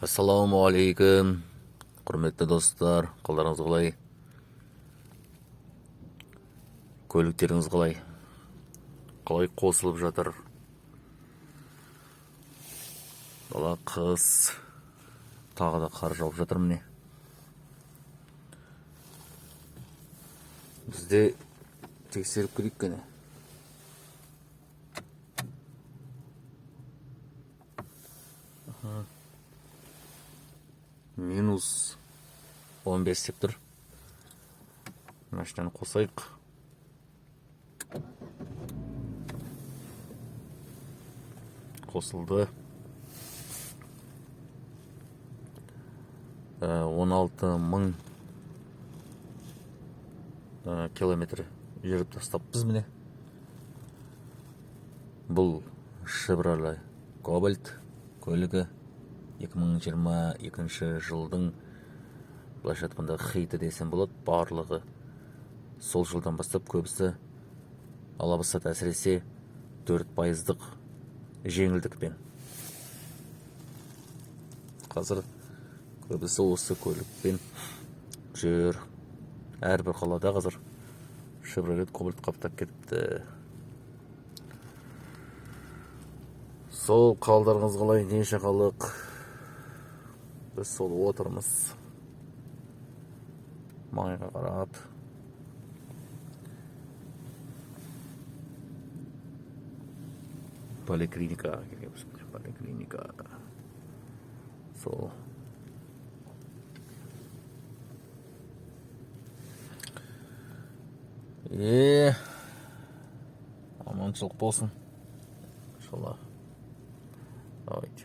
Ассалаумағалейкум, құрметті достар! Қалдарыңыз қалай, көліктеріңіз қалай, қалай қосылып жатыр? Дала қыс, тағы да қар жауып жатыр. Міне, бізде тексеріп көрейік, кәне. Минус 15 деп тұр. Машинаны қосайық. Қосылды. 16 мың километр жүріп тастаппыз. Міне, бұл Chevrolet Cobalt көлігі, 2022 жылдың, былайша айтқанда, хиті десем болады. Барлығы сол жылдан бастап көбісі ала бастады, әсіресе 4 пайыздық жеңілдікпен. Қазір көбісі осы көлікпен жүр. Әрбір қалада қазір Chevrolet Cobalt қаптап кетіпті. Сол, қалдарыңыз қалай, не жаңалық? Біз сол отырмыз маңайға қарап. Поликлиникаға келгенбіз, поликлиника. Сол, аманшылық болсын, иншалла. Давайте.